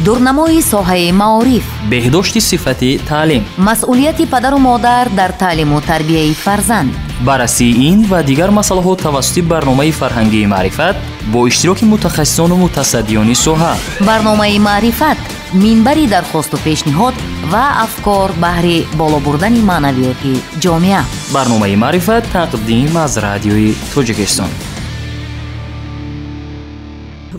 Дурнамои соҳаи маориф, беҳдошти сифати таълим, масъулияти падару модар дар таълиму тарбияи фарзанд. Баррасии ин ва дигар масъалаҳо тавассути барномаи фарҳангии «Маърифат» бо иштироки мутахассисону мутасаддиёни соҳа. Барномаи «Маърифат» — минбари дархосту пешниҳод ва афкор баҳри боло бурдани маънавиёти ҷомеа. Барномаи «Маърифат» тақдим аз Радиои Тоҷикистон.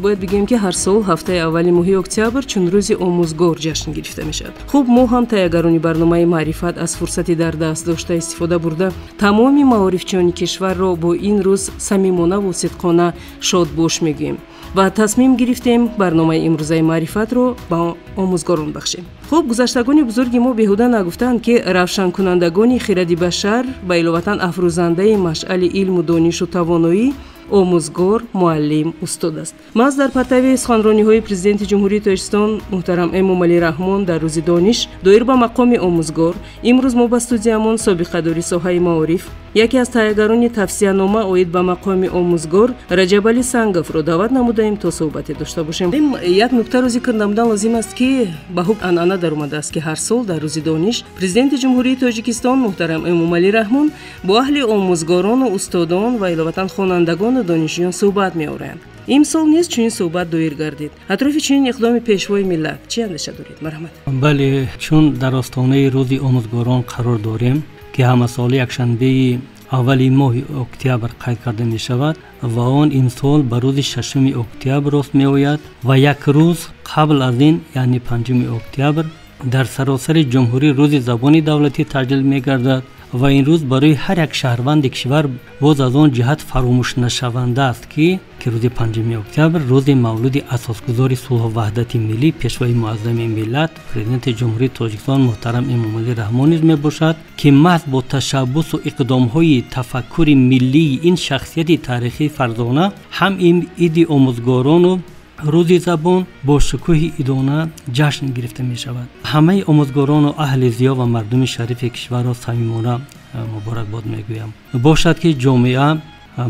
Бояд бигӯем, ки ҳар сол ҳафтаи аввали моҳи октябр чун Рӯзи омӯзгор ҷашн гирифта мешавад. Хуб, мо ҳам, таҳиягарони барномаи «Маърифат», аз фурсати дар даст дошта истифода бурда, тамоми маорифчиёни кишварро бо ин рӯз самимонаву сидқона шодбош мегӯем ва тасмим гирифтем барномаи имрӯзаи «Маърифатро» ба омӯзгорон бахшем. Хуб, гузаштагони бузурги мо беҳуда нагуфтанд, ки равшанкунандагони хиради башар ба иловатан афрӯзандаи машъали илму донишу тавоноӣ омӯзгор, муаллим, устод аст. Маҳз дар партави суханрониҳои Президенти Ҷумҳурии Тоҷикистон муҳтарам Эмомалӣ Раҳмон дар Рӯзи дониш доир ба мақоми омӯзгор имрӯз мо ба студиямон собиқадори соҳаи маориф, яке аз таҳиягарони тавсиянома оид ба мақоми омӯзгор Раҷабалӣ Санговро даъват намудаем, то суҳбате дошта бошем. Як нуктаро зикр намудан лозим аст, ки ба ҳукм анъана даромадааст, ки ҳар сол дар Рӯзи дониш Президенти Ҷумҳурии Тоҷикистон муҳтарам Эмомалӣ Раҳмон бо аҳли омӯзгорону устодон ва иловатан хонандагону донишҷӯён суҳбат меораянд. Имсол низ чунин суҳбат доир гардид. Атрофи чунин иқдоми Пешвои миллат чӣ андеша доред? Марҳамат. Бале, чун дар остонаи Рӯзи омӯзгорон қарор дорем, ки ҳамасола якшанбеи аввали моҳи октябр қайд карда мешавад ва он имсол ба рӯзи 6 октябр рост меояд ва як рӯз қабл аз ин, яъне 5 октябр, дар саросари ҷумҳурӣ Рӯзи забони давлатӣ таҷлил мегардад ва ин рӯз барои ҳар як шаҳрванди кишвар боз аз он ҷиҳат фаромӯшнашаванда аст, ки рӯзи 5 октябр рӯзи мавлуди асосгузори сулҳу ваҳдати миллӣ, Пешвои муаззами миллат, Президенти Ҷумҳурии Тоҷикистон муҳтарам Эмомалӣ Раҳмон низ мебошад, ки маҳз бо ташаббусу иқдомҳои тафаккури миллии ин шахсияти таърихии фарзона ҳам ин иди омӯзгорону Рӯзи забон бо шукӯҳи идона ҷашн гирифта мешавад. Ҳамаи омӯзгорону аҳли зиё ва мардуми шарифи кишварро самимона муборакбод мегӯям. Бошад, ки ҷомеа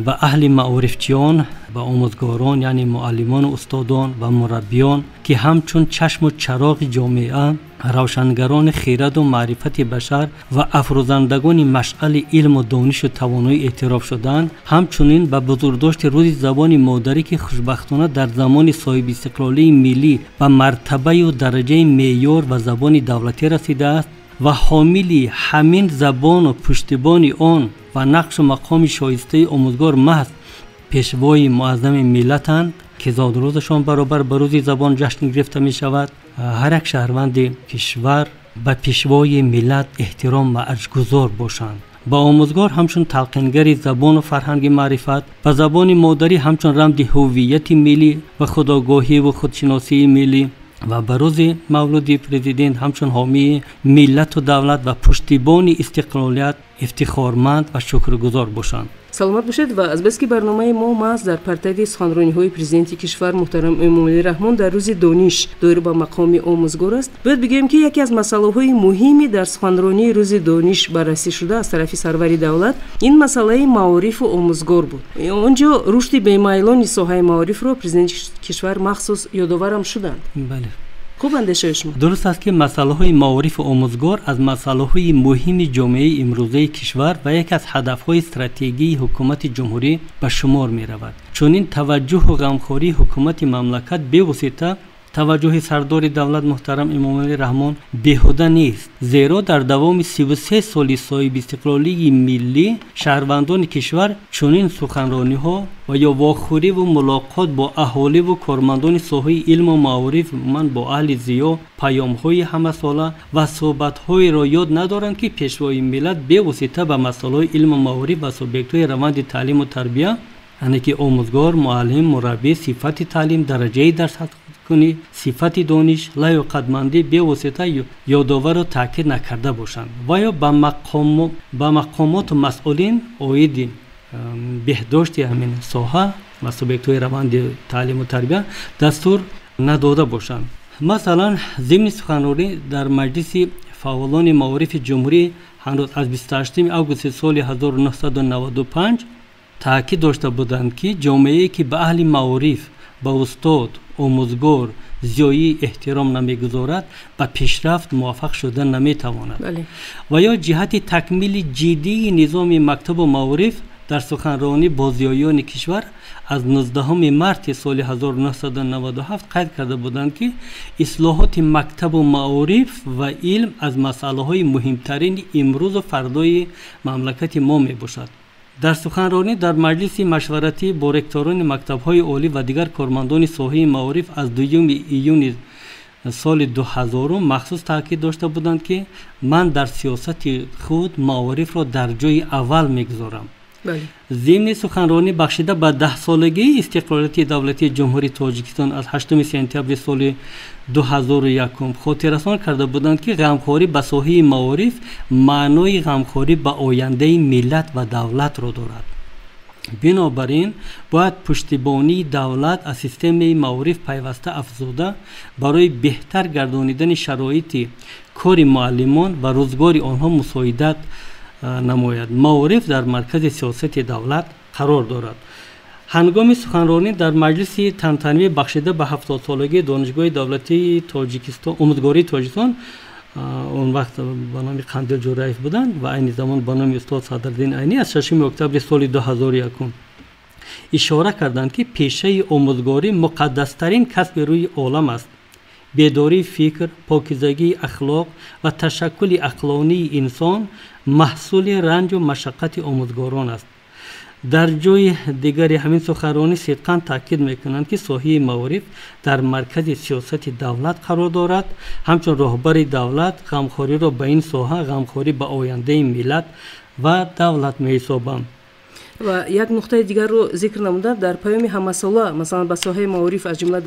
ба аҳли маорифчиён, ба омӯзгорон, яъне муаллимону устодон ва мураббиён, ки ҳамчун чашму чароғи ҷомеа, равшангарони хираду маърифати башар ва афрӯзандагони машъали илму донишу тавоноӣ эътироф шудаанд, ҳамчунин ба бузургдошти Рӯзи забони модарӣ, ки хушбахтона дар замони соҳибистиқлолии миллӣ ба мартабаю дараҷаи меъёр ва забони давлатӣ расидааст ва ҳомили ҳамин забону пуштибони он ва нақшу мақоми шоистаи омӯзгор маҳз Пешвои муаззами миллатанд, ки зодрӯзашон баробар ба Рӯзи забон ҷашн гирифта мешавад, ҳар як шаҳрванди кишвар ба Пешвои миллат эҳтиром ва арҷгузор бошанд, ба омӯзгор ҳамчун талқингари забону фарҳанги маърифат, ба забони модарӣ ҳамчун рамзи ҳуввияти миллӣ ва худогоҳиву худшиносии миллӣ ва ба рӯзи мавлуди Президент ҳамчун ҳомии миллату давлат ва пуштибони истиқлолият ифтихорманд ва шукргузор бошанд. Саломат бошед. Ва азбаски барномаи мо маҳз дар партави суханрониҳои Президенти кишвар муҳтарам Эмомалӣ Раҳмон дар Рӯзи дониш доир ба мақоми омӯзгор аст, бояд бигӯем, ки яке аз масъалаҳои муҳими дар суханронии Рӯзи дониш баррасӣ шуда аз тарафи сарвари давлат ин масъалаи маорифу омӯзгор буд. Он ҷо рушди бемайлони соҳаи маорифро Президенти кишвар махсус ёдоварам шуданд. Бале. Хуб, андешаи шумо? Дуруст аст, ки масъалаҳои маорифу омӯзгор аз масъалаҳои муҳими ҷомеаи имрӯзаи кишвар ва яке аз ҳадафҳои стратегии ҳукумати ҷумҳурӣ ба шумор меравад. Чунин таваҷҷӯҳу ғамхории ҳукумати мамлакат, бевосита таваҷҷӯҳи сардори давлат муҳтарам Эмомалӣ Раҳмон беҳуда нест, зеро дар давоми 33 соли соҳибистиқлолии миллӣ шаҳрвандони кишвар чунин суханрониҳо ва ё вохӯриву мулоқот бо аҳоливу кормандони соҳаи илму маориф, умуман бо аҳли зиё, паёмҳои ҳамасола ва суҳбатҳоеро ёд надоранд, ки Пешвои миллат бевосита ба масъалаҳои илму маориф ва субъектҳои раванди таълиму тарбия, яъне ки омӯзгор, муаллим, мураббӣ, сифати таълим, дараҷаи дарскунӣ, сифати дониш, лаёқатмандӣ бевосита ёдовару таъкид накарда бошанд ва ё ба мақомоту масъулин оиди беҳдошти ҳамин соҳа ва субъектҳои раванди таълиму тарбия дастур надода бошанд. Масалан, зимни суханронӣ дар Маҷлиси фаъолони маорифи ҷумҳурӣ ҳанӯз аз 28 августи соли 1995 таъкид дошта буданд, ки ҷомеае, ки ба аҳли маориф, ба устод, омӯзгор, зиёӣ эҳтиром намегузорад, ба пешрафт муваффақ шуда наметавонад. Ва ё ҷиҳати такмили ҷиддии низоми мактабу маориф дар суханронӣ бо зиёиёни кишвар аз 19 марти соли 1997 қайд карда буданд, ки ислоҳоти мактабу маориф ва илм аз масъалаҳои муҳимтарини имрӯзу фардои мамлакати мо мебошад. Дар суханронӣ дар маҷлиси машваратӣ бо ректорони мактабҳои олӣ ва дигар кормандони соҳаи маориф аз 2 июни соли 2000 махсус таъкид дошта буданд, ки ман дар сиёсати худ маорифро дар ҷои аввал мегузорам. Зимни суханронӣ бахшида ба 10-солагии истиқлолияти давлатии Ҷумҳурии Тоҷикистон аз 8 сентябри соли 2001 хотиррасон карда буданд, ки ғамхорӣ ба соҳаи маориф маънои ғамхорӣ ба ояндаи миллат ва давлатро дорад. Бинобар ин бояд пуштибонии давлат аз системаи маориф пайваста афзуда барои беҳтар гардонидани шароити кори муаллимон ва рӯзгори онҳо мусоидат намояд. Маориф дар маркази сиёсати давлат қарор дорад. Ҳангоми суханронӣ дар маҷлиси тантанавӣ бахшида ба 70-солагии Донишгоҳи давлатии Тоҷикистон, омӯзгории Тоҷикистон, он вақт ба номи Қандил Ҷӯраев буданд ва айни замон ба номи устод Садриддин Айнӣ, аз 6 октябри соли 2001 ишора карданд, ки пешаи омӯзгорӣ муқаддастарин касби рӯи олам аст. Бедории фикр, покизагии ахлоқ ва ташаккули ақлонии инсон маҳсули ранҷу машаққати омӯзгорон аст. Дар ҷои дигари ҳамин суханронӣ сидқан таъкид мекунанд, ки соҳаи маориф дар маркази сиёсати давлат қарор дорад. Ҳамчун роҳбари давлат ғамхориро ба ин соҳа ғамхорӣ ба ояндаи миллат ва давлат меҳисобам. Ва як нуқтаи дигарро зикр намудам дар паёми ҳамасола, масалан, ба соҳаи маориф аз ҷумла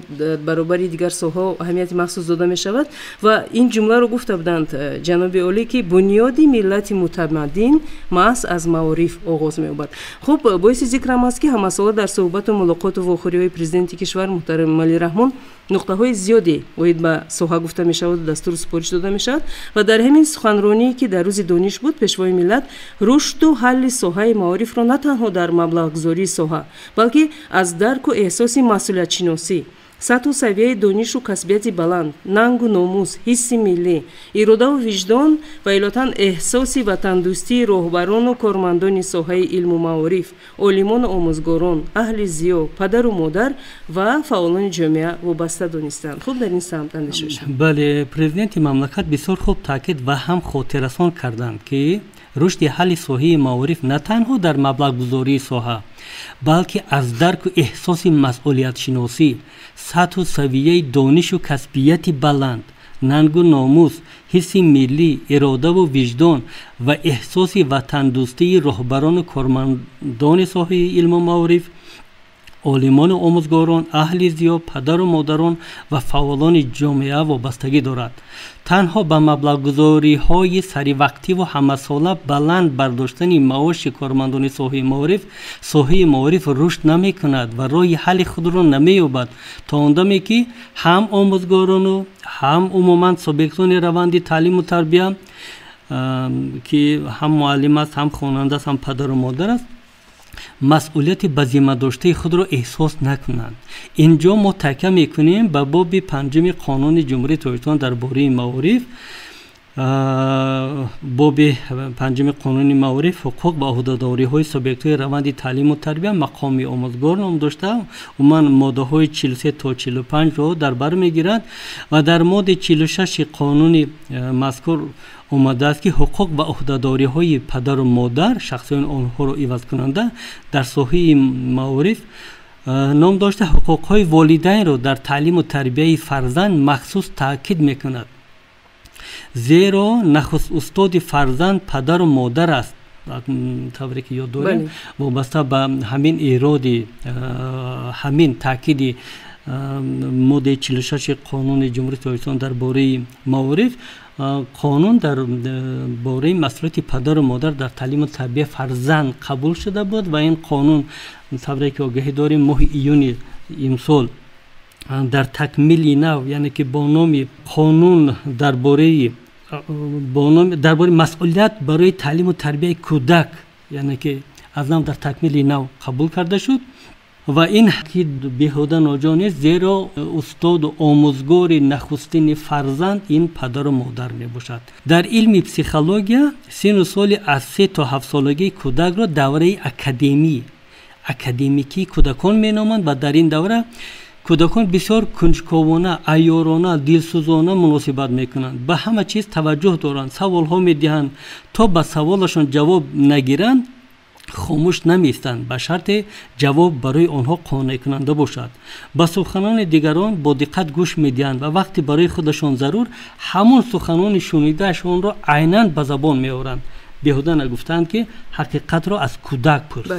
баробари дигар соҳаҳо аҳамияти махсус дода мешавад ва ин ҷумларо гуфта буданд ҷаноби олӣ, ки бунёди миллати мутамаддин маҳз аз маориф оғоз меёбад. Хуб, боиси зикрам аст, ки ҳамасола дар суҳбату мулоқоту вохӯриҳои президенти кишвар муҳтарам Эмомалӣ Раҳмон нуқтаҳои зиёде оид ба соҳа гуфта мешаваду дастуру супориш дода мешавад ва дар ҳамин суханроние, ки дар рӯзи дониш буд, пешвои миллат рушду ҳалли соҳаи маорифро на танҳо дар маблағгузории соҳа, балки аз дарку эҳсоси масъулиятшиносӣ, сатҳу савияи донишу касбияти баланд, нангу номус, ҳисси миллӣ, иродаву виҷдон ва илотан эҳсоси ватандӯстии роҳбарону кормандони соҳаи илму маориф, олимону омӯзгорон, аҳли зиё, падару модар ва фаъолони ҷомеа вобаста донистанд. Хуб, дар ин самт андеша шуд. Бале, президенти мамлакат бисёр хуб таъкид ва ҳам хотиррасон карданд, ки рушди ҳалли соҳаи маориф на танҳо дар маблағгузории соҳа, балки аз дарку эҳсоси масъулиятшиносӣ, сатҳу савияи донишу касбияти баланд, нангу номус, ҳисси миллӣ, иродаву виҷдон ва эҳсоси ватандӯстии роҳбарону кормандони соҳаи илму маориф, олимону омӯзгорон, аҳли зиё, падару модарон ва фаъолони ҷомеа вобастагӣ дорад. Танҳо ба маблағгузориҳои саривақтиву ҳамасола баланд бардоштани маоши кормандони соҳаи маориф соҳаи маориф рушд намекунад ва роҳи ҳалли худро намеёбад, то он даме ки ҳам омӯзгорону ҳам умуман субъектони раванди таълиму тарбия, ки ҳам муаллим аст, ҳам хонанда аст, ҳам падару модар аст, масъулияти ба зимма доштаи худро эҳсос накунанд. Инҷо мо такя мекунем ба боби 5 қонуни Ҷумҳурии Тоҷикистон дар бораи маориф. Боби 5 қонуни маориф ҳуқуқ ва ӯҳдадориҳои субъектҳои раванди таълиму тарбия, мақоми омӯзгор ном дошта, умуман моддаҳои 43 то 45-ро дар бар мегирад ва дар моддаи 46 қонуни мазкур омадааст, ки ҳуқуқ ва ӯҳдадориҳои падару модар, шахсиёни онҳоро ивазкунанда дар соҳаи маориф ном дошта, ҳуқуқҳои волидайнро дар таълиму тарбияи фарзанд махсус таъкид мекунад. Зеро нахуст устоди фарзанд падару модар аст. Тавре ки ёд дорем, вобаста ба ҳамин ироди, ҳамин таъкиди моддаи 46 қонуни Ҷумҳурии Тоҷикистон дар бораи маориф, қонун дар бораи масъулияти падару модар дар таълиму тарбияи фарзанд қабул шуда буд ва ин қонун, тавре ки огаҳӣ дорем, моҳи июни имсол дар такмили нав, яъне ки бо номи қонун дар бораи масъулият барои таълиму тарбияи кӯдак, яъне ки аз нав дар такмили нав қабул карда шуд. Ва ин ки беҳуда ноҷо нест, зеро устоду омӯзгори нахустини фарзанд ин падару модар мебошад. Дар илми психология синну соли аз 3 то 7 солагии кӯдакро давраи академикии кӯдакон меноманд ва дар ин давра кӯдакон бисёр кунҷковона, айёрона, дилсӯзона муносибат мекунанд, ба ҳама чиз таваҷҷӯҳ доранд, саволҳо медиҳанд, то ба саволашон ҷавоб нагиранд хомӯш намеистанд, ба шарте ҷавоб барои онҳо қонеъкунанда бошад. Ба суханони дигарон бо диққат гӯш медиҳанд ва вақте барои худашон зарур ҳамон суханони шунидаашонро айнан ба забон меоранд. Беҳуда нагуфтаанд, ки ҳақиқатро аз кӯдак пурс.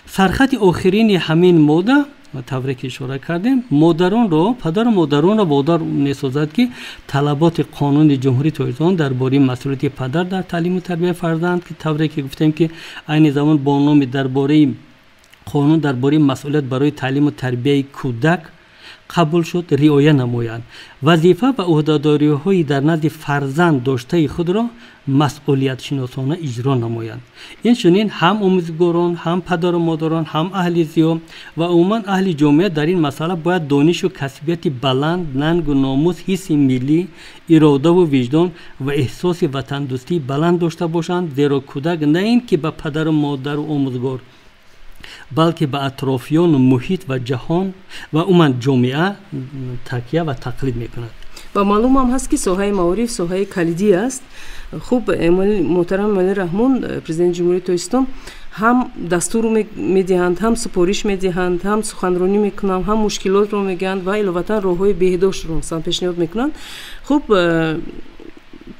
Сархати охирини ҳамин модда, тавре ки ишора кардем, модаронро, падару модаронро водор месозад, ки талаботи қонуни Ҷумҳурии Тоҷикистон дар бораи масъулияти падар дар таълиму тарбияи фарзанд, ки тавре ки гуфтем, ки айни замон бо номи дар бораи қонун дар бораи масъулият барои таълиму тарбияи кӯдак қабул шуд, риоя намоянд. Вазифа ва ӯҳдадориҳои дар назди фарзанд доштаи худро масъулиятшиносона иҷро намоянд. Инчунин ҳам омӯзгорон, ҳам падару модарон, ҳам аҳли зиё ва умуман аҳли ҷомеа дар ин масъала бояд донишу касбияти баланд, нангу номус, ҳисси миллӣ, иродаву виҷдон ва эҳсоси ватандӯстии баланд дошта бошанд, зеро кӯдак на ин ки ба падару модару омӯзгор, балки ба атрофиёну муҳит ва ҷаҳон ва умуман ҷомеа такя ва тақлид мекунад. Ва маълум ҳам ҳаст, ки соҳаи маориф соҳаи калидӣ аст. Хуб, муҳтарам Эмомалӣ Раҳмон, Президенти Ҷумҳурии Тоҷикистон, ҳам дастур медиҳанд, ҳам супориш медиҳанд, ҳам суханронӣ мекунанд, ҳам мушкилотро мегӯянд ва иловатан роҳҳои беҳдоштро масалан пешниҳод мекунанд. Хуб,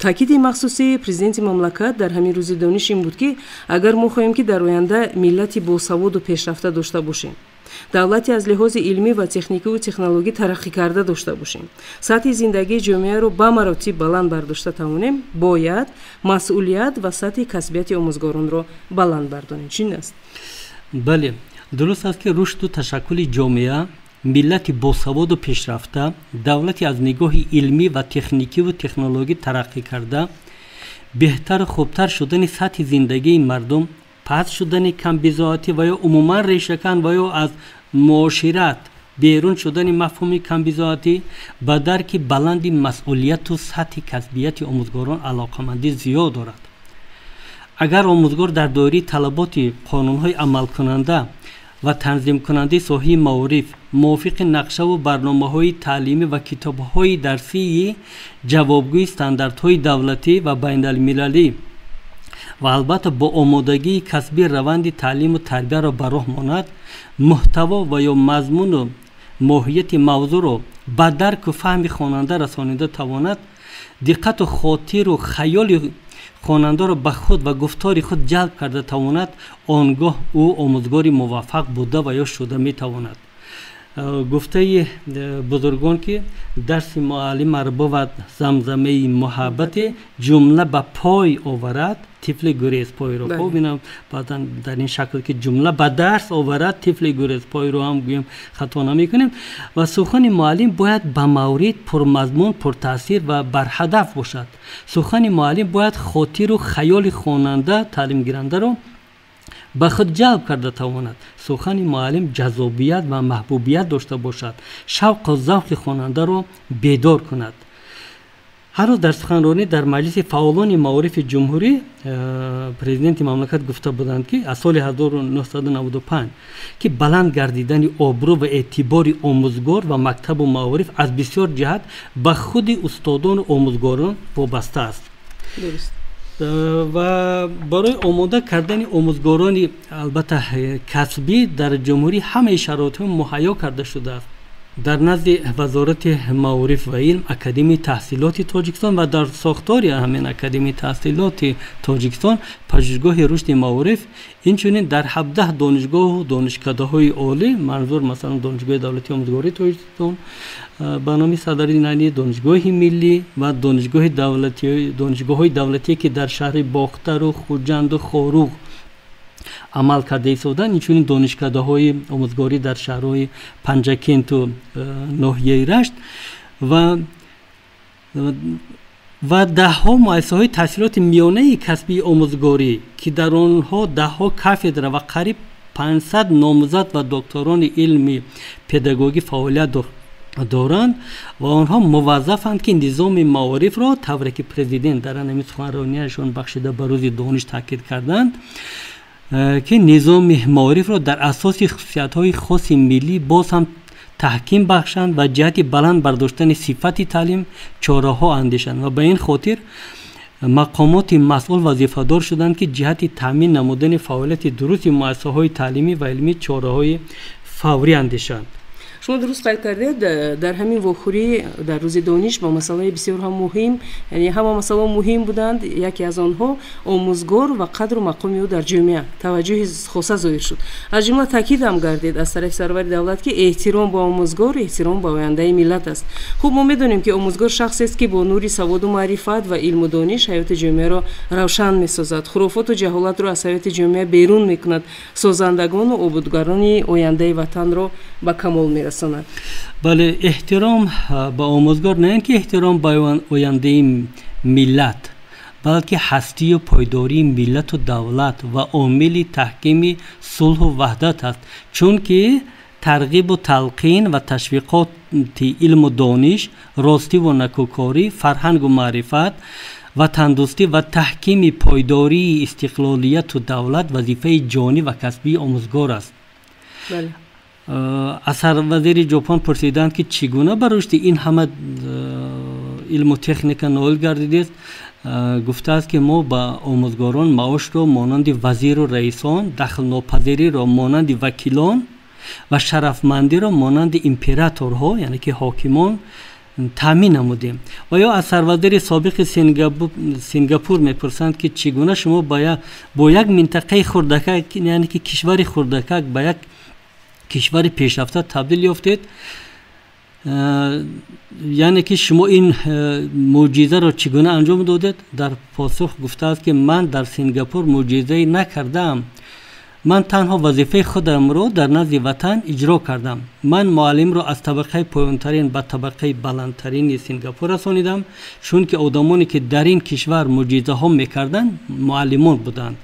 таъкиди махсуси президенти мамлакат дар ҳамин рӯзи дониш ин буд, ки агар мо хоҳем, ки дар оянда миллати босаводу пешрафта дошта бошем, давлате аз лиҳози илмӣ ва техникиву технологӣ тараққӣ карда дошта бошем, сатҳи зиндагии ҷомеаро ба маротиб баланд бардошта тавонем, бояд масъулият ва сатҳи касбияти омӯзгоронро баланд бардонем. Чунин аст? Бале, дуруст аст, ки рушду ташаккули ҷомеа, миллати босаводу пешрафта, давлате аз нигоҳи илмӣ ва техникиву технологӣ тараққӣ карда, беҳтару хубтар шудани сатҳи зиндагии мардум, паст шудани камбизоатӣ ва ё умуман решакан ва ё аз муошират берун шудани мафҳуми камбизоатӣ ба дарки баланди масъулияту сатҳи касбияти омӯзгорон алоқамандӣ зиёд дорад. Агар омӯзгор дар доираи талаботи қонунҳои амалкунанда ва танзимкунандаи соҳаи маориф мувофиқи нақшаву барномаҳои таълимӣ ва китобҳои дарсии ҷавобгӯи стандартҳои давлатӣ ва байналмилалӣ ва албатта бо омодагии касбии раванди таълиму тарбияро ба роҳ монад, муҳтаво ва ё мазмуну моҳияти мавзӯъро ба дарку фаҳми хонанда расонида тавонад, диққату хотиру хаёли хонандаро ба худ ва гуфтори худ ҷалб карда тавонад, он гоҳ ӯ омӯзгори муваффақ буда ва ё шуда метавонад. Гуфтаи бузургон, ки дарси муаллим арбовад замзамаи муҳаббате, ҷумла ба пой оварад тифли гурезпойро. Хуб, ина баъдан дар ин шакл, ки ҷумла ба дарс оварад тифли гурезпойро ҳам гӯем, хато намекунем. Ва сухани муаллим бояд ба маврид, пурмазмун, пуртаъсир ва барҳадаф бошад. Сухани муаллим бояд хотиру хаёли хонанда, таълимгирандаро ба худ ҷалб карда тавонад. Сухани муаллим ҷаззобият ва маҳбубият дошта бошад, шавқу завқи хонандаро бедор кунад. Ҳар рӯз дар суханронӣ дар Маҷлиси фаъолони маорифи ҷумҳурӣ президенти мамлакат гуфта буданд, ки аз соли 1995 ки баланд гардидани обрӯ ва эътибори омӯзгор ва мактабу маориф аз бисёр ҷиҳат ба худи устодону омӯзгорон вобаста аст. Ва барои омода кардани омӯзгорони албатта касбӣ дар ҷумҳурӣ ҳамаи шароитҳо муҳайё карда шудааст. Дар назди Вазорати маориф ва илм Академияи таҳсилоти Тоҷикистон ва дар сохтори ҳамин Академияи таҳсилоти Тоҷикистон Пажӯҳишгоҳи рушди маориф, инчунин дар 17 донишгоҳу донишкадаҳои олӣ, манзур масалан Донишгоҳи давлатии омӯзгории Тоҷикистон ба номи Садриддин Айнӣ, Донишгоҳи миллӣ ва донишгоҳҳои давлатие, ки дар шаҳри Бохтару Хуҷанду Хоруғ амал карда истоданд, инчунин донишкадаҳои омӯзгорӣ дар шаҳрҳои Панҷакенту ноҳияи Рашт ва даҳҳо муассисаҳои таҳсилоти миёнаи касбии омӯзгорӣ, ки дар онҳо даҳҳо кафедра ва қариб 500 номзад ва докторони илми педагогӣ фаъолият доранд ва онҳо муваззафанд, ки низоми маорифро тавре ки президент дар ҳамин суханронияшон бахшида ба рӯзи дониш таъкид карданд, ки низоми маорифро дар асоси хусусиятҳои хоси миллӣ боз ҳам таҳким бахшанд ва ҷиҳати баланд бардоштани сифати таълим чораҳо андешанд ва ба ин хотир мақомоти масъул вазифадор шуданд, ки ҷиҳати таъмин намудани фаъолияти дурусти муассисаҳои таълимӣ ва илмӣ чораҳои фаврӣ андешанд. Шумо дуруст қайд кардед, дар ҳамин вохӯрӣ дар рӯзи дониш ба масъалаи бисёр ҳам муҳим, яъне ҳама масъалаҳо муҳим буданд, яке аз онҳо омӯзгор ва қадру мақоми ӯ дар ҷомеа таваҷҷӯҳи хоса зоҳир шуд. Аз ҷумла таъкид ҳам гардид аз тарафи сарвари давлат, ки эҳтиром ба омӯзгор эҳтиром ба ояндаи миллат аст. Хуб, мо медонем, ки омӯзгор шахсест, ки бо нури саводу маърифат ва илму дониш ҳаёти ҷомеаро равшан месозад, хурофоту ҷаҳолатро аз ҳаёти ҷомеа берун мекунад, созандагону ободгарони ояндаи ватанро ба камол мерасонад. Бале, эҳтиром ба омӯзгор на ин ки эҳтиром ба ояндаи миллат, балки ҳастию пойдории миллату давлат ва омили таҳкими сулҳу ваҳдат аст, чунки тарғибу талқин ва ташвиқоти илму дониш, ростиву накӯкорӣ, фарҳангу маърифат, ватандӯстӣ ва таҳкими пойдории истиқлолияту давлат вазифаи ҷонӣ ва касбии омӯзгор аст. Аз сарвазири Ҷопон пурсиданд, ки чӣ гуна ба рушди ин ҳама илму техника ноил гардидест. Гуфтааст, ки мо ба омӯзгорон маошро монанди вазиру раисон, дахлнопазириро монанди вакилон ва шарафмандиро монанди императорҳо, яъне ки ҳокимон, таъмин намудем. Ва ё аз сарвазири собиқи Сингапур мепурсанд, ки чӣ гуна шумо бо як минтақаи хурдакак, яъне ки кишвари хурдакак, ба як кишвари пешрафта табдил ёфтед, яъне ки шумо ин мӯъҷизаро чӣ гуна анҷом додед? Дар посух гуфтааст, ки ман дар Сингапур мӯъҷизае накардаам, ман танҳо вазифаи худамро дар назди ватан иҷро кардам. Ман муаллимро аз табақаи поёнтарин ба табақаи баландтарини Сингапур расонидам, чунки одамоне ки дар ин кишвар мӯъҷизаҳо мекарданд, муаллимон буданд.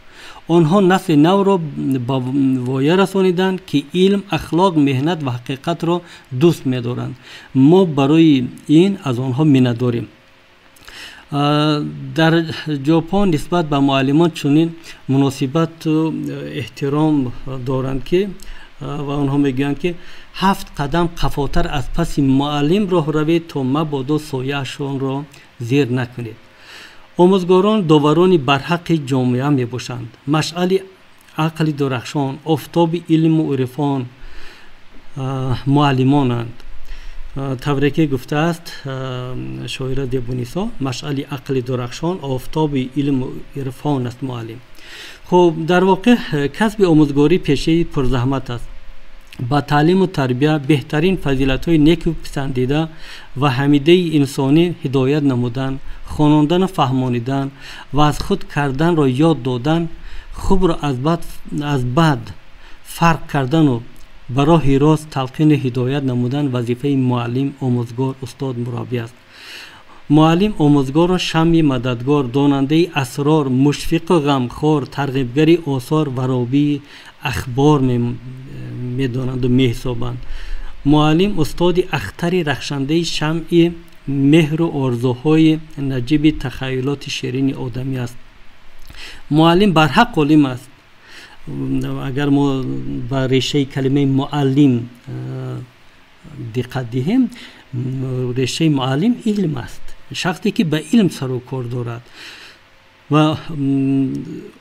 Онҳо насли навро ба воя расониданд, ки илм, ахлоқ, меҳнат ва ҳақиқатро дӯст медоранд. Мо барои ин аз онҳо миннатдорем. Дар Ҷопон нисбат ба муаллимон чунин муносибату эҳтиром доранд, ки ва онҳо мегӯянд, ки 7 қадам қафотар аз паси муаллим роҳ равед, то мабодо сояашонро зер накунед. Омӯзгорон доварони барҳаққи ҷомеа мебошанд, машъали ақли дурахшон, офтоби илму ирфон муаллимонанд. Тавре ки гуфтааст шоира Зебунисо, машъали ақли дурахшон, офтоби илму ирфон аст муаллим. Хуб, дар воқеъ касби омӯзгорӣ пешаи пурзаҳмат аст. Ба таълиму тарбия, беҳтарин фазилатҳои неку писандида ва ҳамидаи инсонӣ ҳидоят намудан, хонондану фаҳмонидан ва аз худ карданро ёд додан, хубро аз бад фарқ кардану ба роҳи рост талқину ҳидоят намудан вазифаи муаллим, омӯзгор, устод, мураббӣ аст. Муаллим омӯзгорро шамъи мададгор, донандаи асрор, мушфиқу ғамхор, тарғибгари осор ва ровии ахбор медонанду меҳисобанд. Муаллим устоди ахтари рахшандаи шамъи меҳру орзуҳои наҷиби тахаюлоти ширини одамӣ аст. Муаллим барҳақ олим аст. Агар мо ба решаи калимаи муаллим диққат диҳем, решаи муаллим илм аст, шахсе ки ба илм сару кор дорад. Ва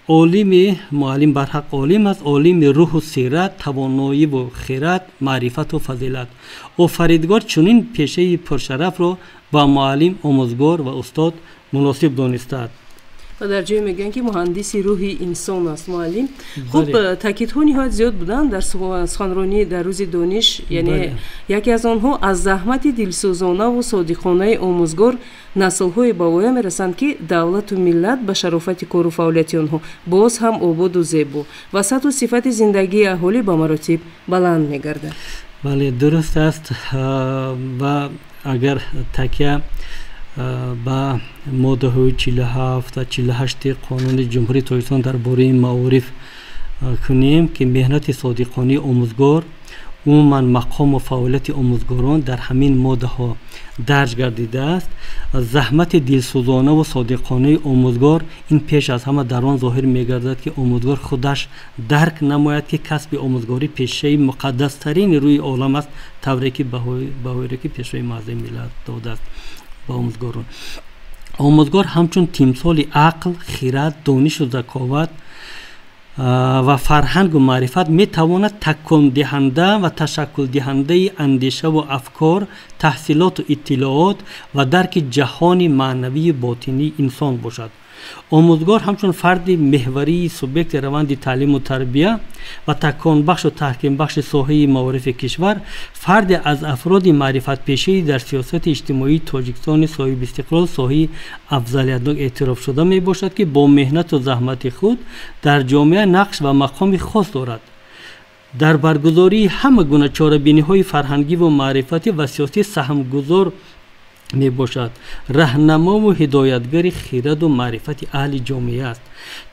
олими муаллим барҳақ олим аст, олими рӯҳу сират, тавоноиву хират, маърифату фазилат. Офаридгор чунин пешаи пуршарафро ба муаллим, омӯзгор ва устод муносиб донистааст. Ва дар ҷое мегӯянд, ки муҳандиси рӯҳи инсон аст муаллим. Хуб, таъкидҳо ниҳоят зиёд буданд дар суханронӣ дар рӯзи дониш, яъне яке аз онҳо аз заҳмати дилсӯзонаву содиқонаи омӯзгор наслҳое ба воя мерасанд, ки давлату миллат ба шарофати кору фаъолияти онҳо боз ҳам ободу зебо ва сатҳу сифати зиндагии аҳолӣ ба маротиб баланд мегардад. Бале, дуруст аст. Ва агар такя ба моддаҳои 47 ва 48-и Қонуни Ҷумҳурии Тоҷикистон дар бораи маориф кунем, ки меҳнати содиқонаи омӯзгор, умуман мақому фаъолияти омӯзгорон дар ҳамин моддаҳо дарҷ гардидааст. Заҳмати дилсӯзонаву содиқонаи омӯзгор ин пеш аз ҳама дар он зоҳир мегардад, ки омӯзгор худаш дарк намояд, ки касби омӯзгорӣ пешаи муқаддастарини рӯи олам аст, тавре ки баҳоеро ки пешвои муаззами миллат додааст ба омӯзгорон. Омӯзгор ҳамчун тимсоли ақл, хират, донишу заковат ва фарҳангу маърифат метавонад такондиҳанда ва ташаккулдиҳандаи андешаву афкор, таҳсилоту иттилоот ва дарки ҷаҳони маънавию ботинии инсон бошад. Омӯзгор ҳамчун фарди меҳварии субъекти раванди таълиму тарбия ва таконбахшу таҳкимбахши соҳаи маорифи кишвар, фарде аз афроди маърифатпешаи дар сиёсати иҷтимоии Тоҷикистони соҳибистиқлол соҳаи афзалиятнок эътирофшуда мебошад, ки бо меҳнату заҳмати худ дар ҷомеа нақш ва мақоми хос дорад. Дар баргузории ҳама гуна чорабиниҳои фарҳангиву маърифатӣ ва сиёсӣ саҳмгузор мебошад, раҳнамову ҳидоятгари хираду маърифати аҳли ҷомеа аст.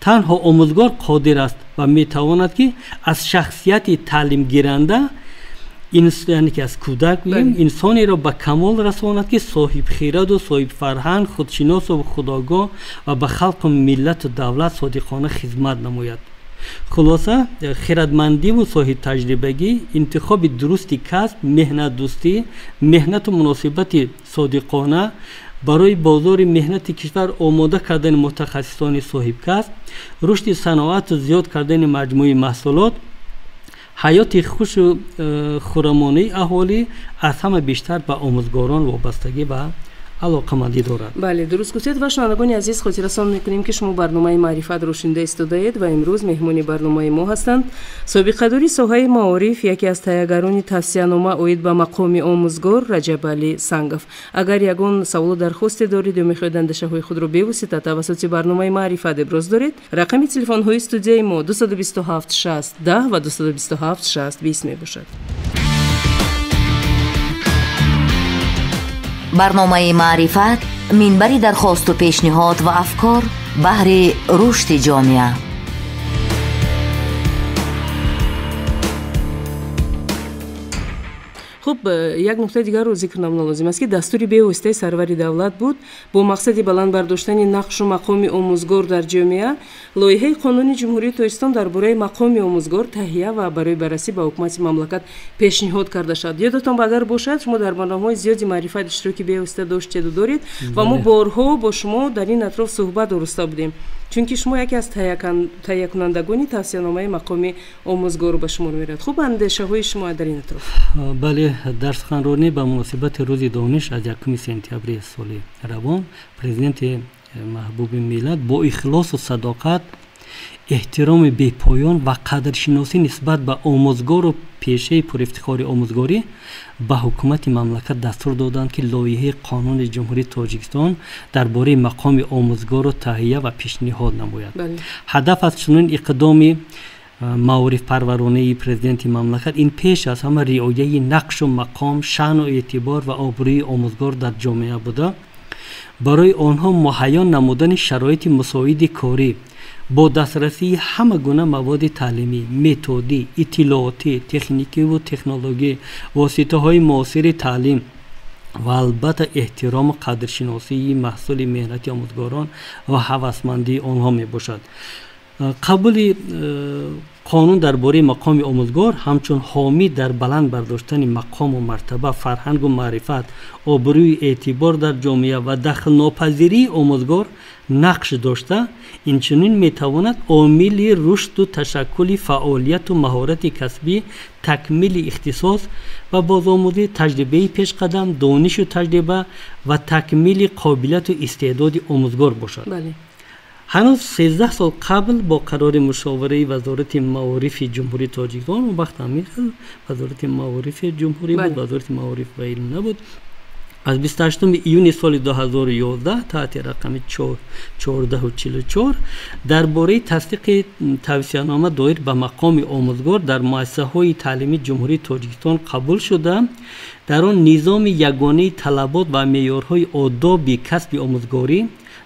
Танҳо омӯзгор қодир аст ва метавонад, ки аз шахсияти таълимгиранда, яъне ки аз кӯдак инсонеро ба камол расонад, ки соҳибхираду соҳибфарҳанг, худшиносу худогоҳ ва ба халқу миллату давлат содиқона хизмат намояд. Хулоса, хирадмандиву соҳибтаҷрибагӣ, интихоби дурусти касб, меҳнатдӯстӣ, меҳнату муносибати содиқона барои бозори меҳнати кишвар омода кардани мутахассисони соҳибкасб, рушди саноату зиёд кардани маҷмӯи маҳсулот, ҳаёти хушу хурамонаи аҳолӣ аз ҳама бештар ба омӯзгорон вобастагӣ ва алоқамандӣ дорад. Бале, дуруст гуфтед. Ва шунавандагони азиз, хотиррасон мекунем, ки шумо барномаи маърифатро шунида истодаед ва имрӯз меҳмони барномаи мо ҳастанд собиқадори соҳаи маориф, яке аз таҳиягарони тавсиянома оид ба мақоми омӯзгор Раҷабалӣ Сангов. Агар ягон саволу дархосте доред ё мехоҳед андешаҳои худро бевосита тавассути барномаи маърифат иброз доред, рақами телефонҳои студияи мо 227 60 10 ва 227 60 20 мебошад. Барномаи маърифат минбари дархосту пешниҳод ва афкор баҳри рушди ҷомеа. Хуб, як нуқтаи дигарро зикр намудан лозим аст, ки дастури бевоситаи сарвари давлат буд бо мақсади баланд бардоштани нақшу мақоми омӯзгор дар ҷомеа. Лоиҳаи қонуни Ҷумҳурии Тоҷикистон дар бораи мақоми омӯзгор таҳия ва барои баррасӣ ба ҳукумати мамлакат пешниҳод карда шуд. Ёдатон агар бошад, шумо дар барномаҳои зиёди маърифат иштироки бевосита доштеду доред ва мо борҳо бо шумо дар ин атроф суҳбат ороста будем, чунки шумо яке аз таҳиякунандагони тавсияномаи мақоми омӯзгорро ба шумор меравад. Хуб, андешаҳои шумо дар ин атроф? Бале, дар суханронӣ ба муносибати рӯзи дониш аз 1 сентябри соли равон президенти маҳбуби миллат бо ихлосу садоқат, эҳтироми бепоён ва қадршиносӣ нисбат ба омӯзгору пешаи пурифтихори омӯзгорӣ ба ҳукумати мамлакат дастур доданд, ки лоиҳаи қонуни Ҷумҳурии Тоҷикистон дар бораи мақоми омӯзгорро таҳия ва пешниҳод намояд. Ҳадаф аз чунин иқдоми маорифпарваронаи президенти мамлакат ин пеш аз ҳама риояи нақшу мақом, шаъну эътибор ва обрӯи омӯзгор дар ҷомеа буда, барои онҳо муҳайё намудани шароити мусоиди корӣ бо дастрасии ҳама гуна маводи таълимӣ, методӣ, иттилоотӣ, техникиву технологӣ, воситаҳои муосири таълим ва албатта эҳтирому қадршиносии маҳсули меҳнати омӯзгорон ва ҳавасмандии онҳо мебошад. Қабули қонун дар бораи мақоми омӯзгор ҳамчун ҳомӣ дар баланд бардоштани мақому мартаба, фарҳангу маърифат, обрӯи эътибор дар ҷомеа ва дахлнопазирии омӯзгор нақш дошта, инчунин метавонад омили рушду ташаккули фаъолияту маҳорати касбӣ, такмили ихтисос ва бозомӯзӣ, таҷрибаи пешқадам, донишу таҷриба ва такмили қобилияту истеъдоди омӯзгор бошад. Ҳанӯз 13 сол қабл бо қарори мушовираи Вазорати маорифи Ҷумҳурии Тоҷикистон, он вақт ҳамин хел Вазорати маорифи Ҷумҳурӣ буд, Вазорати маориф ва илм набуд, аз 28 июни соли 2011 таҳти рақами 1444 дар бораи тасдиқи тавсиянома доир ба мақоми омӯзгор дар муассисаҳои таълимии Ҷумҳурии Тоҷикистон қабул шуда, дар он низоми ягонаи талабот ва меъёрҳои одоби касби омӯзгорӣ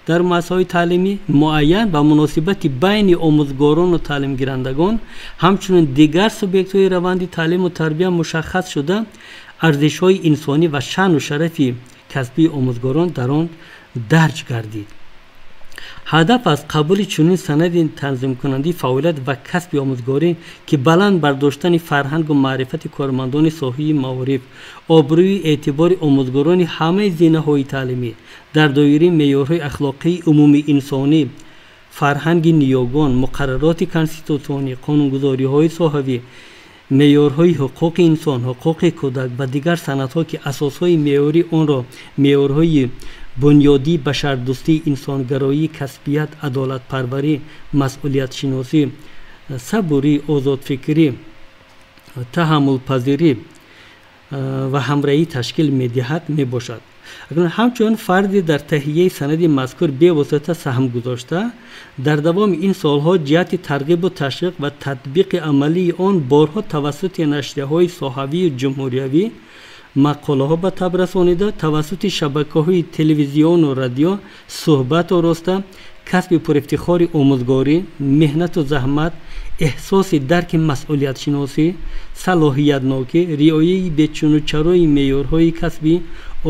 Дар муассисаҳои таълимӣ муайян ва муносибати байни омӯзгорону таълимгирандагон, ҳамчунин дигар субъектҳои раванди таълиму тарбия мушаххас шуда, арзишҳои инсонӣ ва шаъну шарафи касбии омӯзгорон дар он дарҷ гардид. Ҳадаф аз қабули чунин санади танзимкунандаи фаъолият ва касби омӯзгорӣ, ки баланд бардоштани фарҳангу маърифати кормандони соҳаи маориф, обрӯи эътибори омӯзгорони ҳамаи зинаҳои таълимӣ дар доираи меъёрҳои ахлоқии умумиинсонӣ, фарҳанги ниёгон, муқаррароти конститутсионӣ, қонунгузориҳои соҳавӣ, меъёрҳои ҳуқуқи инсон, ҳуқуқи кӯдак ва дигар санадҳо, ки асосҳои меъёрии онро меъёрҳои бунёдии башардӯстӣ, инсонгароӣ, касбият, адолатпарварӣ, масъулиятшиносӣ, сабурӣ, озодфикрӣ, таҳаммулпазирӣ ва ҳамраҳӣ ташкил медиҳад, мебошад. Ҳамчунин фарде дар таҳияи санади мазкур бевосита саҳм гузошта, дар давоми ин солҳо ҷиҳати тарғибу ташвиқ ва татбиқи амалии он борҳо тавассути нашрияҳои соҳавию ҷумҳуриявӣ мақолаҳо ба таб расонида, тавассути шабакаҳои телевизиону радио суҳбат ороста, касби пурифтихори омӯзгорӣ, меҳнату заҳмат, эҳсоси дарки масъулиятшиносӣ, салоҳиятнокӣ, риояи бечунучарои меъёрҳои касбӣ,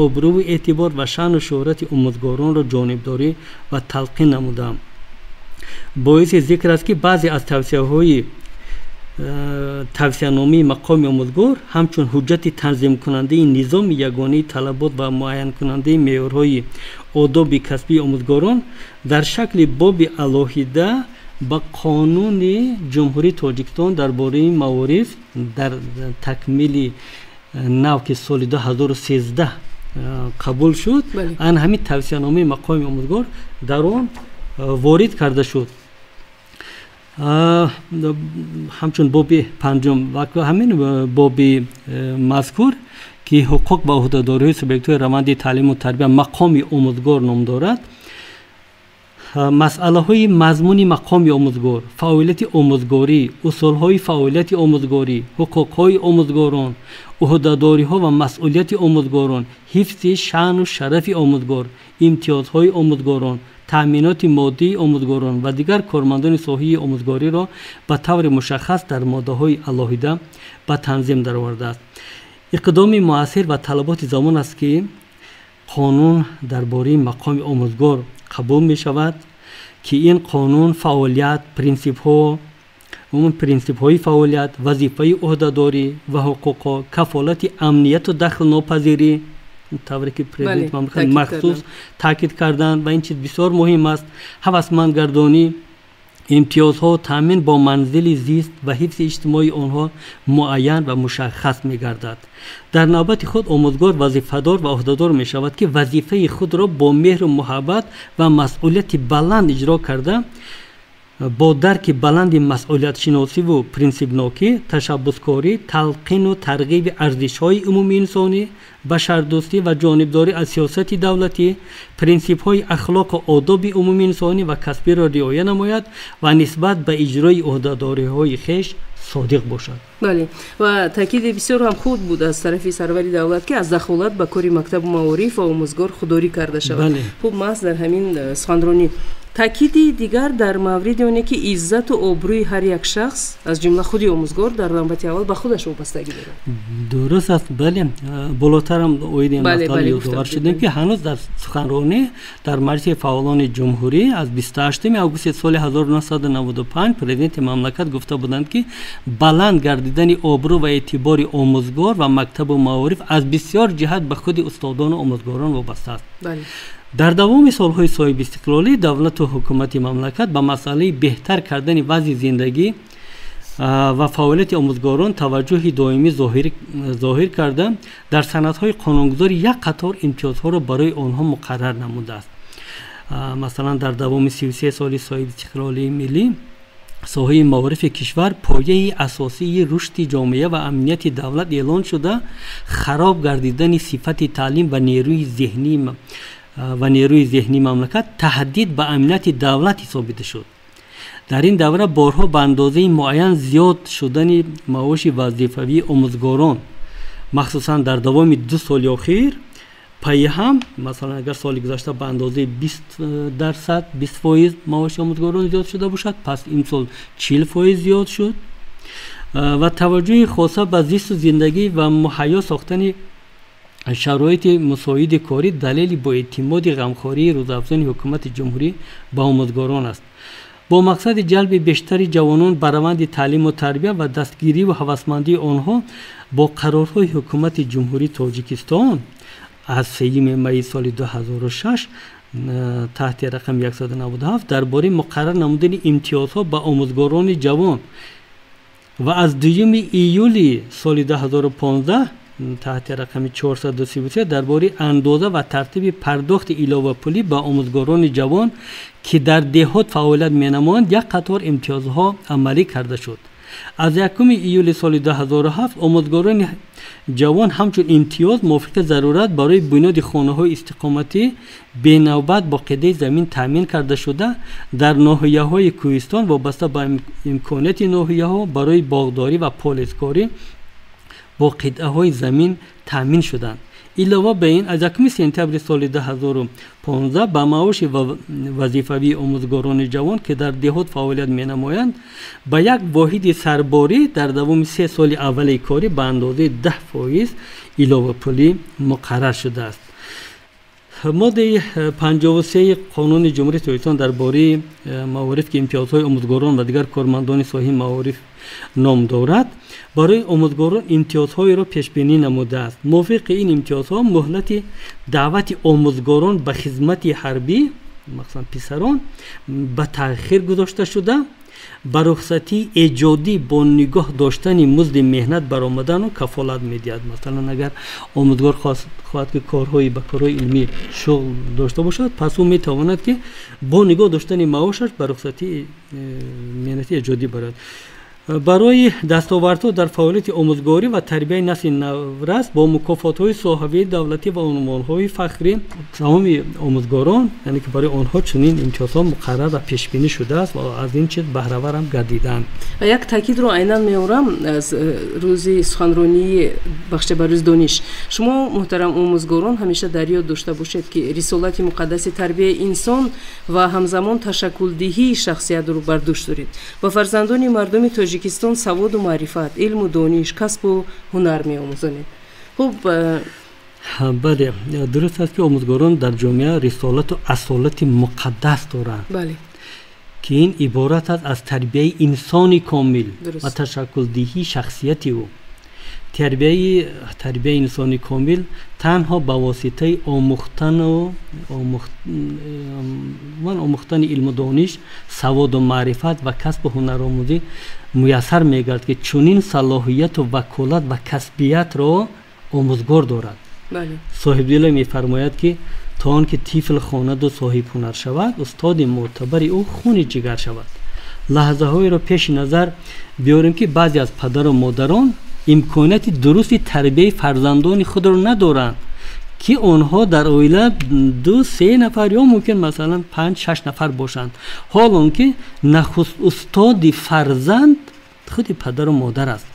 обрӯву эътибор ва шаъну шӯҳрати омӯзгоронро ҷонибдорӣ ва талқин намудам. Боиси зикр аст, ки баъзе аз тавсияҳои тавсияномаи мақоми омӯзгор ҳамчун ҳуҷҷати танзимкунандаи низоми ягонаи талабот ва муайянкунандаи меъёрҳои одоби касбии омӯзгорон дар шакли боби алоҳида ба Қонуни Ҷумҳурии Тоҷикистон дар бораи маориф дар такмили нав, ки соли 2013 қабул шуд, ан ҳамин тавсияномаи мақоми омӯзгор дар он ворид карда шуд ҳамчун боби панҷум. Ва ҳамин боби мазкур, ки ҳуқуқ ва ӯҳдадориҳои субъектҳои раванди таълиму тарбия, мақоми омӯзгор ном дорад, масъалаҳои мазмуни мақоми омӯзгор, фаъолияти омӯзгорӣ, усулҳои фаъолияти омӯзгорӣ, ҳуқуқҳои омӯзгорон, ӯҳдадориҳо ва масъулияти омӯзгорон, ҳифзи шаъну шарафи омӯзгор, имтиёзҳои омӯзгорон, таъминоти моддии омӯзгорон ва дигар кормандони соҳаи омӯзгориро ба таври мушаххас дар моддаҳои алоҳида ба танзим даровардааст. Иқдоми муассир ва талаботи замон аст, ки қонун дар бораи мақоми омӯзгор қабул мешавад, ки ин қонун фаъолият, принсипҳо, умуман принсипҳои фаъолият, вазифаи ӯҳдадорӣ ва ҳуқуқҳо, кафолати амнияту дахлнопазирӣ, тавре ки президенти мамлакат махсус таъкид карданд ва ин чиз бисёр муҳим аст, ҳавасмандгардонӣ, имтиёзҳо, таъмин бо манзили зист ва ҳифзи иҷтимоии онҳо муайян ва мушаххас мегардад. Дар навбати худ омӯзгор вазифадор ва ӯҳдадор мешавад, ки вазифаи худро бо меҳру муҳаббат ва масъулияти баланд иҷро карда, бо дарки баланди масъулиятшиносиву принсипнокӣ, ташаббускорӣ, талқину тарғиби арзишҳои умумиинсонӣ, башардӯстӣ ва ҷонибдорӣ аз сиёсати давлатӣ, принсипҳои ахлоқу одоби умумиинсонӣ ва касбиро риоя намояд ва нисбат ба иҷрои ӯҳдадориҳои хеш содиқ бошад. Бале, ва таъкиди бисёр ҳам хуб буд аз тарафи сарвари давлат, ки аз дахолат ба кори мактабу маориф ва омӯзгор худдорӣ карда шавад. Хуб, маҳз дар ҳамин суханронӣ таъкиди дигар дар мавриди оне, ки иззату обрӯи ҳар як шахс, аз ҷумла худи омӯзгор, дар навбати аввал ба худаш вобастагӣ дорад. Дуруст аст, бале, болотарам оиди ин масъала ёдовар шудем, ки ҳанӯз дар суханронӣ дар Маҷлиси фаъолони ҷумҳурӣ аз 28 августи соли 1995 президенти мамлакат гуфта буданд, ки баланд гардидани обрӯ ва эътибори омӯзгор ва мактабу маориф аз бисёр ҷиҳат ба худи устодону омӯзгорон вобаста аст. Дар давоми солҳои соҳибистиқлолӣ давлату ҳукумати мамлакат ба масъалаи беҳтар кардани вазъи зиндагӣ ва фаъолияти омӯзгорон таваҷҷӯҳи доимӣ зоҳир карда, дар санадҳои қонунгузорӣ як қатор имтиёзҳоро барои онҳо муқаррар намудааст. Масалан, дар давоми 33 соли соҳибистиқлолии миллӣ соҳаи маорифи кишвар пояи асосии рушди ҷомеа ва амнияти давлат эълон шуда, хароб гардидани сифати таълим ва нерӯи зеҳнии мамлакат таҳдид ба амнияти давлат ҳисобида шуд. Дар ин давра борҳо ба андозаи муайян зиёд шудани маоши вазифавии омӯзгорон, махсусан дар давоми 2 соли охир, Пайҳам, масалан, агар соли гузашта ба андозаи 20%, 20% маоши омӯзгорон зиёд шуда бошад, пас имсол 40% зиёд шуд. Ва таваҷҷӯҳи хоса ба зисту зиндагӣ ва муҳайё сохтани шароити мусоиди корӣ далели боэътимоди ғамхории рӯзафзони ҳукумати ҷумҳурӣ ба омӯзгорон аст. Бо мақсади ҷалби бештари ҷавонон ба раванди таълиму тарбия ва дастгириву ҳавасмандии онҳо бо қарорҳои ҳукумати ҷумҳурии Тоҷикистон аз 3 майи соли 2006 таҳти рақами 197 дар бораи муқаррар намудани имтиёзҳо ба омӯзгорони ҷавон ва аз 2 июли соли 2015 таҳти рақами 433 дар бораи андоза ва тартиби пардохти иловапулӣ ба омӯзгорони ҷавон, ки дар деҳот фаъолият менамоянд, як қатор имтиёзҳо амалӣ карда шуд. Аз 1 июли соли 2007 омӯзгорони ҷавон ҳамчун имтиёз мувофиқи зарурат барои бунёди хонаҳои истиқоматӣ бенавбат бо қитъаи замин таъмин карда шуда, дар ноҳияҳои кӯҳистон вобаста ба имконияти ноҳияҳо барои боғдорӣ ва полезкорӣ бо қитъаҳои замин таъмин шуданд. Илова ба ин, аз 1 сентябри соли 2015 ба маоши вазифавии омӯзгорони ҷавон, ки дар деҳот фаъолият менамоянд, ба як воҳиди сарборӣ дар давоми 3 соли аввали корӣ ба андозаи 10% иловапулӣ муқаррар шудааст. Моддаи 53 қонуни ҷумҳурии Тоҷикистон дар бораи маориф, ки имтиёзҳои омӯзгорон ва дигар кормандони соҳаи маориф ном дорад, барои омӯзгорон имтиёзҳоеро пешбинӣ намудааст. Мувофиқи ин имтиёзҳо муҳлати даъвати омӯзгорон ба хизмати ҳарбӣ, махсусан писарон, ба таъхир гузошта шуда, ба рухсатии эҷодӣ бо нигоҳ доштани музди меҳнат баромадану кафолат медиҳад. Масалан, агар омӯзгор хоҳад ки ба корҳои илмӣ шуғл дошта бошад, пас ӯ метавонад ки бо нигоҳ доштани маошаш ба рухсатии меҳнати эҷодӣ барояд. Барои дастовардҳо дар фаъолияти омӯзгорӣ ва тарбияи насли наврас бо мукофотҳои соҳавии давлатӣ ва унвонҳои фахрӣ тамоми омӯзгорон, яъне ки барои онҳо чунин имтиёзҳо муқаррар ва пешбинӣ шудааст ва аз ин чиз баҳраварам гардиданд. Як таъкидро айнан меорам аз рӯзи суханронии бахша ба рӯзи дониш. Шумо, муҳтарам омӯзгорон, ҳамеша дар ёд дошта бошед, ки рисолати муқаддаси тарбияи инсон ва ҳамзамон ташаккулдиҳии шахсиятро бар дӯш доред. Ба фарзандони мардуми Тоҷикистон саводу маърифат, илму дониш, касбу ҳунар меомӯзонед. Хуб, бале, дуруст аст, ки омӯзгорон дар ҷомеа рисолату асолати муқаддас доранд, ки ин иборат аст аз тарбияи инсони комил ва ташаккулдиҳии шахсияти ӯ. Тарбияи инсони комил танҳо ба воситаи омӯхтани илму дониш, саводу маърифат ва касбу ҳунаромӯзӣ муяссар мегардад, ки чунин салоҳияту ваколат ва касбиятро омӯзгор дорад. Соҳибдило мефармояд, ки то он ки тифл хонаду соҳибҳунар шавад, устоди мӯътабари ӯ хуни ҷигар шавад. Лаҳзаҳоеро пеши назар биёрем, ки баъзе аз падару модарон имконияти дурусти тарбияи фарзандони худро надоранд, ки онҳо дар оила 2-3 нафар ё мумкин масалан 5-6 нафар бошанд, ҳол он ки нахуст устоди фарзанд худи падару модар аст.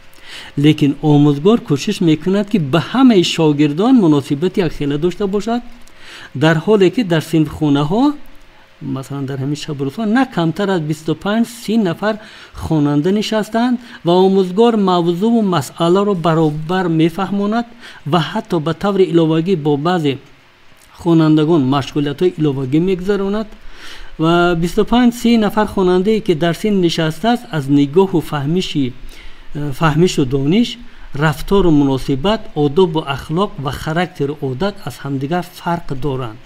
Лекин омӯзгор кӯшиш мекунад, ки ба ҳамаи шогирдон муносибати якхела дошта бошад, дар ҳоле ки дар синфхонаҳо, масалан дар ҳамин шабу рӯзҳо, на камтар аз 25-30 нафар хонанда нишастанд ва омӯзгор мавзӯву масъаларо баробар мефаҳмонад ва ҳатто ба таври иловагӣ бо баъзе хонандагон машғулиятҳои иловагӣ мегузаронад ва 25-30 нафар хонандае, ки дар синф нишастааст, аз нигоҳу фаҳмишу дониш, рафтору муносибат, одобу ахлоқ ва характеру одат аз ҳамдигар фарқ доранд.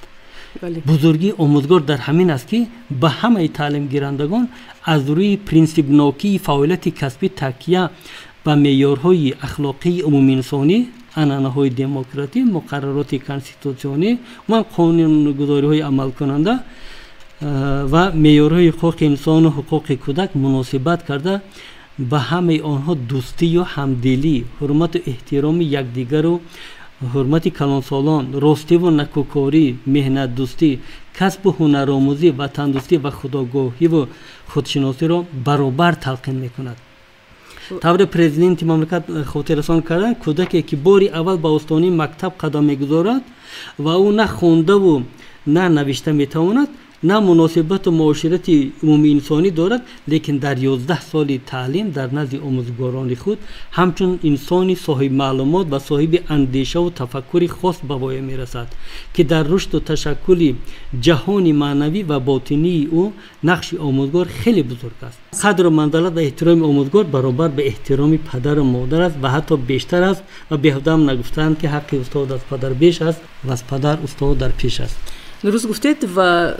Бузургии омӯзгор дар ҳамин аст, ки ба ҳамаи таълимгирандагон аз рӯи принсипнокии фаъолияти касбӣ такя ба меъёрҳои ахлоқии умумиинсонӣ, анъанаҳои демократӣ, муқаррароти конститутсионӣ, умуман қонунгузориҳои амалкунанда ва меъёрҳои ҳуқуқи инсону ҳуқуқи кӯдак муносибат карда, ба ҳамаи онҳо дӯстию ҳамдилӣ, ҳурмату эҳтироми якдигару ҳурмати калонсолон, ростиву накӯкорӣ, меҳнатдӯстӣ, касбу ҳунаромӯзӣ, ватандӯстӣ ва худогоҳиву худшиносиро баробар талқин мекунад. Тавре президенти мамлакат хотиррасон карданд, кӯдаке ки бори аввал ба остонаи мактаб қадам мегузорад ва ӯ на хондаву на навишта метавонад, на муносибату муоширати умумиинсонӣ дорад, лекин дар 11 соли таълим дар назди омӯзгорони худ ҳамчун инсони соҳибмаълумот ва соҳиби андешаву тафаккури хос ба воя мерасад, ки дар рушду ташаккули ҷаҳони маънавӣ ва ботинии ӯ нақши омӯзгор хеле бузург аст. Қадру манзалат ва эҳтироми омӯзгор баробар ба эҳтироми падару модар аст ва ҳатто бештар аст ва беҳудам нагуфтаанд, ки ҳаққи устод аз падар беш аст ва аз падар устод дар пеш аст. Дуруст гуфтед ва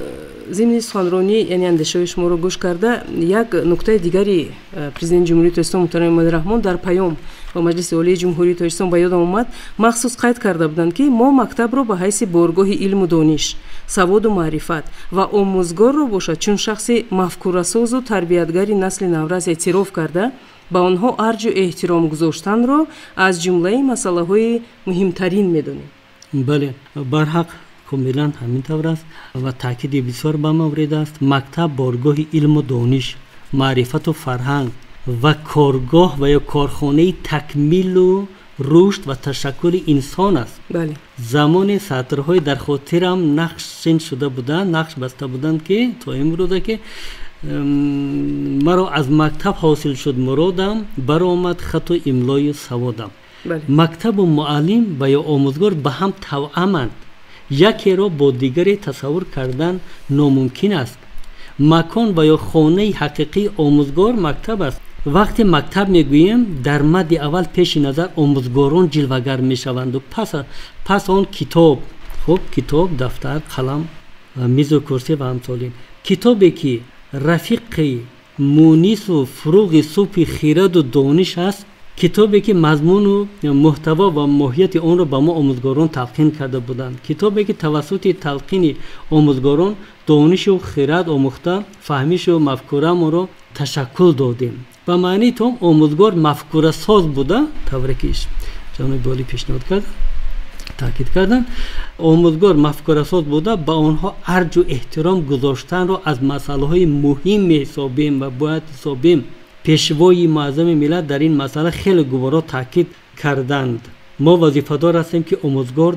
зимни суханронӣ, яъне андешаҳои шуморо гӯш карда, як нуктаи дигари президенти Ҷумҳурии Тоҷикистон муҳтарам Эмомалӣ Раҳмон дар паём ба Маҷлиси Олии Ҷумҳурии Тоҷикистон ба ёдам омад. Махсус қайд карда буданд, ки мо мактабро ба ҳайси боргоҳи илму дониш, саводу маърифат ва омӯзгорро бошад чун шахси мафкурасозу тарбиятгари насли наврас эътироф карда, ба онҳо арҷу эҳтиром гузоштанро аз ҷумлаи масъалаҳои муҳимтарин медонем. Бале, барҳақ комилан ҳамин тавр аст ва таъкиди бисёр ба маврид аст. Мактаб боргоҳи илму дониш, маърифату фарҳанг ва коргоҳ ва ё корхонаи такмилу рушд ва ташаккули инсон аст. Замоне сатрҳои дар хотирам нақшин шуда буданд, нақш баста буданд, ки то имрӯза ки маро аз мактаб ҳосил шуд муродам, баромад хату имлою саводам. Мактабу муаллим ва ё омӯзгор ба ҳам тавъаманд. Якеро бо дигаре тасаввур кардан номумкин аст. Макон ва ё хонаи ҳақиқии омӯзгор мактаб аст. Вақте мактаб мегӯем, дар мадди аввал пеши назар омӯзгорон ҷилвагар мешаванду пас он китоб, хуб, китоб, дафтар, қалам, мизу курсӣ ва амсолин. Китобе ки рафиқи мунису фуруғи субҳи хираду дониш аст, китобе ки мазмуну муҳтаво ва моҳияти онро ба мо омӯзгорон талқин карда буданд, китобе ки тавассути талқини омӯзгорон донишу хирад омӯхта, фаҳмишу мафкурамонро ташаккул додем. Ба маънии том омӯзгор мафкурасоз буда, тавре ки ҷаноби олӣ пешниҳод кард, таъкид карданд, омӯзгор мафкурасоз буда, ба онҳо арҷу эҳтиром гузоштанро аз масъалаҳои муҳим меҳисобем ва бояд ҳисобем. Пешвои муаззами миллат дар ин масъала хеле гуворо таъкид карданд. Мо вазифадор ҳастем, ки омӯзгор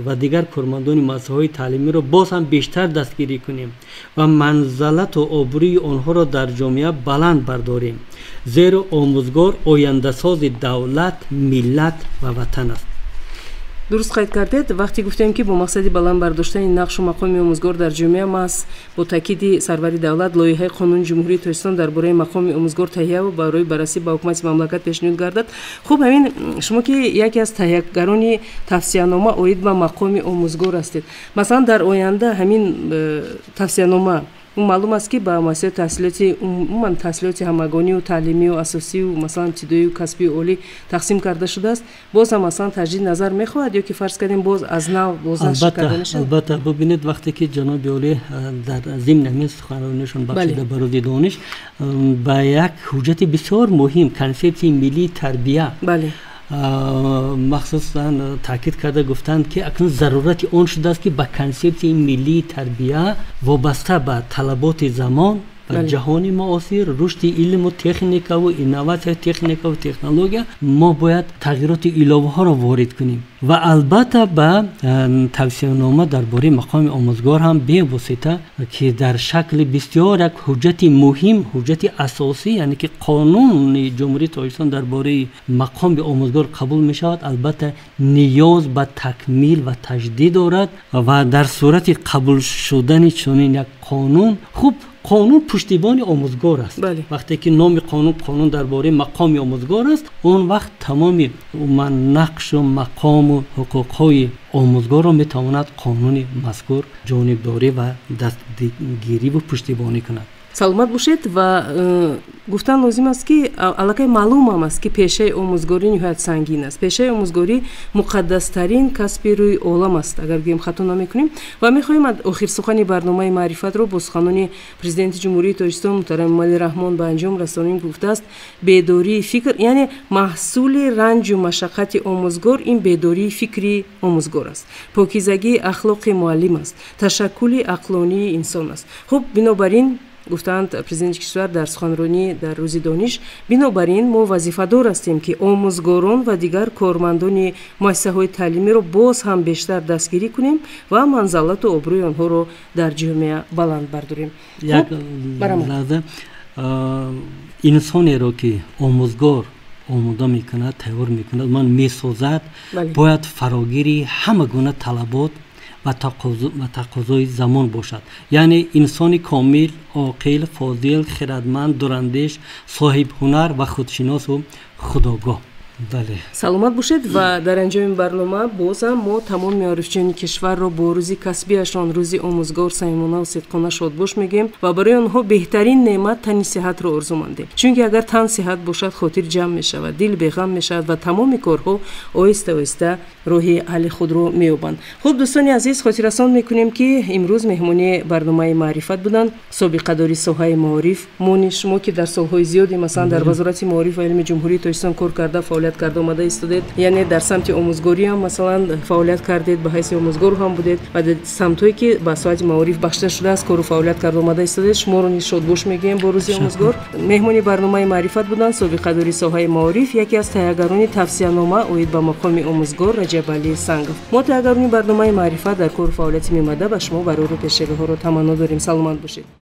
ва дигар кормандони муассисаҳои таълимиро боз ҳам бештар дастгирӣ кунем ва манзалату обрӯи онҳоро дар ҷомеа баланд бардорем, зеро омӯзгор ояндасози давлат, миллат ва ватан аст. Дуруст қайд кардед. Вақте гуфтем, ки бо мақсади баланд бардоштани нақшу мақоми омӯзгор дар ҷомеа маҳз бо таъкиди сарвари давлат лоиҳаи қонуни Ҷумҳурии Тоҷикистон дар бораи мақоми омӯзгор таҳия ва барои баррасӣ ба ҳукумати мамлакат пешниҳод гардад. Хуб, ҳамин шумо ки яке аз таҳиягарони тавсиянома оид ба мақоми омӯзгор ҳастед, масалан, дар оянда ҳамин тавсиянома маълум аст, ки ба муассисаи таҳсилоти умуман таҳсилоти ҳамагонию таълимию асосию масалан ибтидоию касбию олӣ тақсим карда шудааст, боз ҳам масалан таҷдид назар мехоҳад ё ки фарз кардем боз аз нав бознашр карда мешавад? Албатта, бубинед, вақте ки ҷаноби олӣ дар зимни ҳамин суханронишон бахшида ба рӯзи дониш ба як ҳуҷҷати бисёр муҳим, консепсияи миллии тарбия, махсусан таъкид карда гуфтанд, ки акнун зарурати он шудааст, ки ба консепсияи миллии тарбия вобаста ба талаботи замон ва ҷаҳони муосир, рушди илму техникаву инноватсия, техникаву технология мо бояд тағйироти иловаҳоро ворид кунем ва албатта ба тавсиянома дар бораи мақоми омӯзгор ҳам бевосита, ки дар шакли бисёр як ҳуҷҷати муҳим, ҳуҷҷати асосӣ, яъне ки қонуни Ҷумҳурии Тоҷикистон дар бораи мақоми омӯзгор қабул мешавад, албатта ниёз ба такмил ва таҷдид дорад ва дар сурати қабул шудани чунин як қонун, хуб, қонун пуштибони омӯзгор аст. Вақте ки номи қонун қонун дар бораи мақоми омӯзгор аст, он вақт тамоми умуман нақшу мақому ҳуқуқҳои омӯзгорро метавонад қонуни мазкур ҷонибдорӣ ва дастгириву пуштибонӣ кунад. Саломат бошед. Ва гуфтан лозим аст, ки аллакай маълумам аст, ки пешаи омӯзгорӣ ниҳоят сангин аст. Пешаи омӯзгорӣ муқаддастарин касби рӯи олам аст, агар гӯем, хато намекунем. Ва мехоҳем охирсухани барномаи маърифатро бо суханони президенти Ҷумҳурии Тоҷикистон муҳтарам Эмомалӣ Раҳмон ба анҷом расонем. Гуфтааст, бедории фикр, яъне маҳсули ранҷу машаққати омӯзгор ин бедории фикри омӯзгор аст, покизагии ахлоқи муаллим аст, ташаккули ақлонии инсон аст. Хуб, бинобар ин Гуфтаанд президенти кишвар дар суханронӣ дар рӯзи дониш. Бинобар ин мо вазифадор ҳастем, ки омӯзгорон ва дигар кормандони муассисаҳои таълимиро боз ҳам бештар дастгирӣ кунем ва манзалату обрӯи онҳоро дар ҷомеа баланд бардорем. Як лаҳза, инсонеро ки омӯзгор омода мекунад, тайёр мекунад, ман месозад, бояд фарогири ҳама гуна талабот ва тақозои замон бошад. Яъне инсони комил, оқил, фозил, хирадманд, дурандеш, соҳибҳунар ва худшиносу худогоҳ. Бале. Саломат бошед. Ва дар анҷоми барнома бозам мо тамоми маорифчиёни кишварро бо рӯзи касбиашон, рӯзи омӯзгор, самимона сидқона шодбош мегӯем ва барои онҳо беҳтарин неъмат тани сиҳатро орзумандем. Чунки агар тан сиҳат бошад, хотир ҷамъ мешавад, дил беғам мешавад ва тамоми корҳо оҳиста оҳиста роҳи ҳалли худро меёбанд. Хуб, дӯстони азиз, хотиррасон мекунем, ки имрӯз меҳмони барномаи маърифат буданд собиқадори соҳаи маориф. Мо низ шумо, ки дар солҳои зиёде, масалан, дар Вазорати маориф ва илми Ҷумҳурии Тоҷикистон кор карда, фаъолият карда омада истодед, яъне дар самти омӯзгорӣ ҳам, масалан, фаъолият кардед, ба ҳайси омӯзгор ҳам будед ва дар самтҳое, ки ба соҳати маориф бахшида шудааст, кору фаъолият карда омада истодед. Шуморо низ шодбош мегӯем бо рӯзи омӯзгор. Меҳмони барномаи маърифат буданд собиқадори соҳаи маориф, яке аз таҳиягарони тавсиянома оид ба мақоми омӯзгор Раҷабалӣ Сангов. Мо, таҳиягарони барномаи маърифат, дар кору фаъолияти мемада ба шумо барору пешравиҳоро таманно дорем. Саломат бошед.